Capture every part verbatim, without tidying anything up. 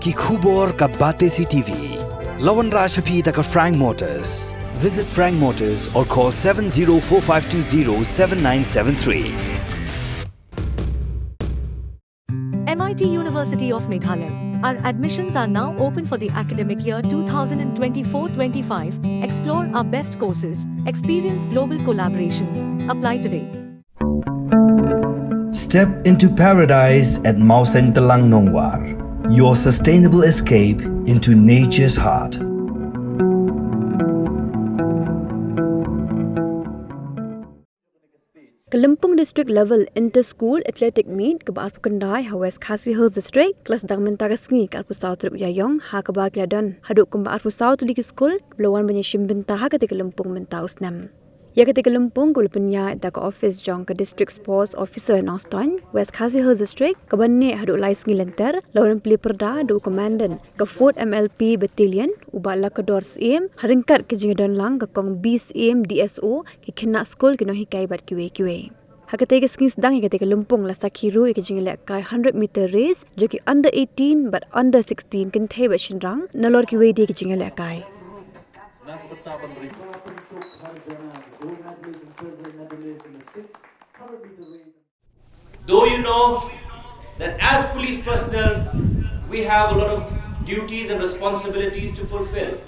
Ki khubor ka Batesi T V. La wanrah sha phi da ka Frank Motors. Visit Frank Motors or call seven zero four five two zero seven nine seven three. M I T University of Meghalaya. Our admissions are now open for the academic year two thousand twenty-four twenty-five. Explore our best courses, experience global collaborations. Apply today. Step into paradise at Mawsyntelang Nongwar. Your sustainable escape into nature's heart. Ka Lympung District Level Inter School Athletic Meet kaba arphew khyndai ha West Khasi Hills District ka la sdang mynta ka sngi, ka arphew saw tarik u Ïaïong, ha kaba ki la don haduh kumba arphew saw tylli ki skul kiba la wan ban ïashim bynta ha katei ka lympung mynta u snem. Ïa katei ka lympung kaba la pynïaid da ka ophis jong ka District Sports Officer Nongstoiñ, West Khasi Hills District, kaba neh haduh lai sngi lynter, la wan plie pyrda da u Commandant ka Fourth M L P Battalion, u Bah Lakador Syiem, ha ryngkat ka jingïadonlang ka Kong B Syiem, D S O, ki khynnah skul, ki nonghikai bad kiwei kiwei. Ha katei ka sngi sdang ïa katei ka lympung la sakhi ruh ïa ka jingïalehkai hundred meter race jong ki under eighteen bad under sixteen, kynthei bad shynrang, nalor kiwei de ki jingïalehkai. Though you know that as police personnel, we have a lot of duties and responsibilities to fulfill,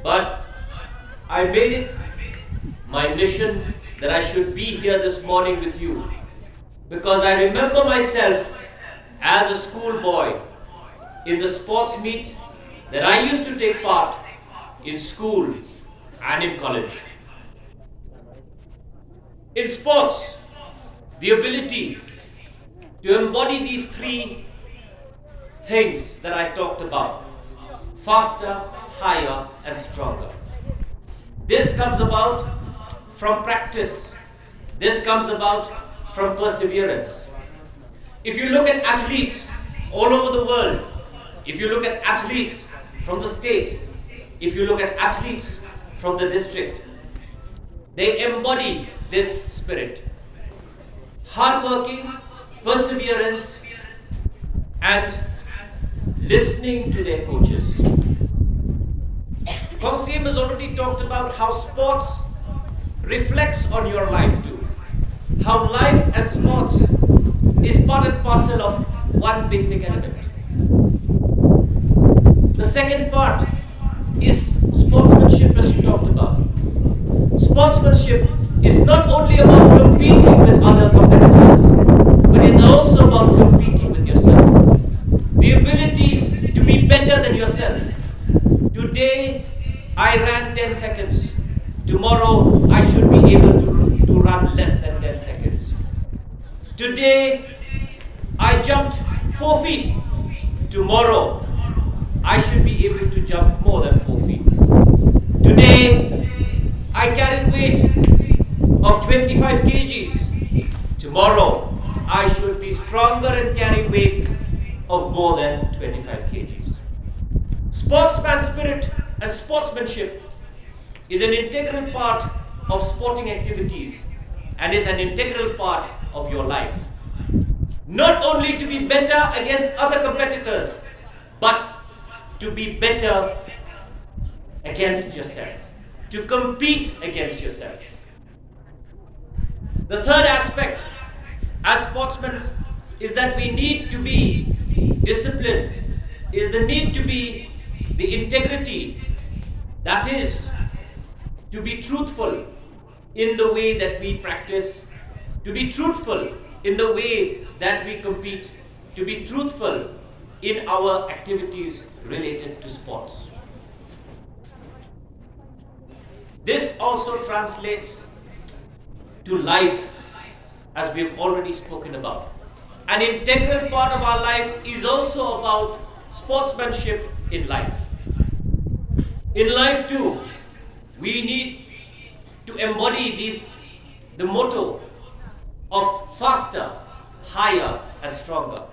but I made it my mission that I should be here this morning with you, because I remember myself as a schoolboy in the sports meet that I used to take part in school and in college. In sports, the ability to embody these three things that I talked about: faster, higher, and stronger. This comes about from practice. This comes about from perseverance. If you look at athletes all over the world, if you look at athletes from the state, if you look at athletes from the district, they embody this spirit. Hardworking, perseverance, and listening to their coaches. Kong Syiem has already talked about how sports reflects on your life too. How life and sports is part and parcel of one basic element. The second part is sportsmanship, as you talked about. Sportsmanship is not only about competing with other competitors, but it's also about competing with yourself. The ability to be better than yourself. Today, I ran ten seconds. Tomorrow, I should be able to, to run less than ten seconds. Today, I jumped four feet. Tomorrow, I should be able to jump more than four feet. Today, I carried weight of twenty-five kgs. Tomorrow, I should be stronger and carry weight of more than twenty-five kgs. Sportsman spirit and sportsmanship is an integral part of sporting activities and is an integral part of your life. Not only to be better against other competitors, but to be better against yourself, to compete against yourself. The third aspect as sportsmen is that we need to be disciplined, is the need to be the integrity, that is, to be truthful in the way that we practice, to be truthful in the way that we compete, to be truthful in our activities related to sports. This also translates to life, as we've already spoken about. An integral part of our life is also about sportsmanship in life. In life too, we need to embody this, the motto of faster, higher and stronger.